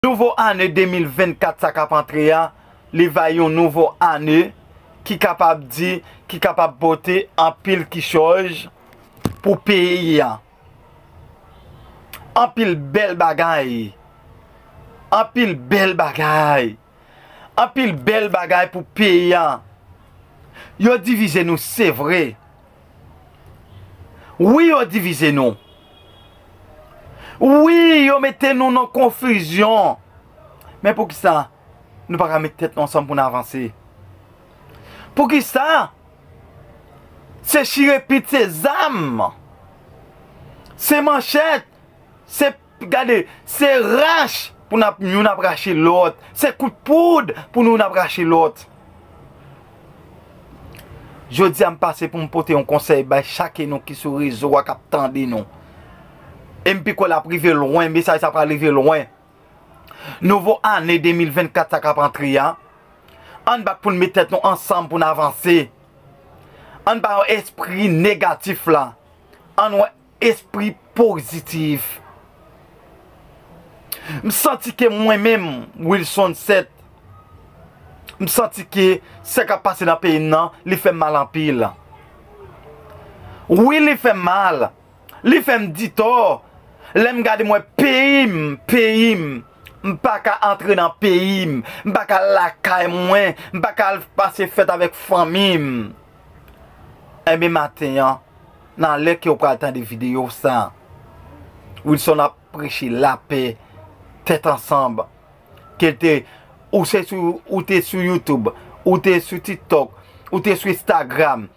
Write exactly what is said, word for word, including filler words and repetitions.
Nouvo ane de mil vennkat sa k ap antre a, li va yon nouvo ane ki kapab di, ki kapab pote anpil kichòj pou peyi a. Anpil bèl bagay. Anpil bèl bagay. Anpil bèl bagay pou peyi a. Yo divize nou, se vre. Wi, yo divize nou. Wi, yo mete nou nan konfizyon. Men poukisa nou pa ka met tèt nou ansanm pou n avanse? Poukisa se chire pit, se zam, se manchèt, se, gade, se rach pou n ap, youn ap rache lòt, se kout poud pou nou, youn ap rache lòt. Jodi a, m pase pou m pote yon konsèy bay chak e nou ki sou rezo a k ap tande nou. E m pi kwè l ap rive lwen, mesaj sa pral rive lwen. Nouvo ane de mil vennkat sa k ap antre a, ann bat pou n met tèt nou ansanm pou n avanse. Ann ba espri negatif la, ann wè espri pozitif. M santi ke mwen menm, Wilson Sèt, m santi ke sa k ap pase nan peyi m nan, li fè m mal anpil. Wi, li fè m mal. Li fè m di tò. Lè m gade, m wè peyi m, peyi m, m pa ka antre nan peyi m, m pa ka al lakay mwen, m pa ka al pase fèt avèk fanmi m. Enben, maten an, nan lè ke w pral tande videyo sa, Wilson ap preche lapè, tèt ansanm. Ke l te, ou se sou, ou te sou YouTube, ou te sou TikTok, ou te sou Instagram,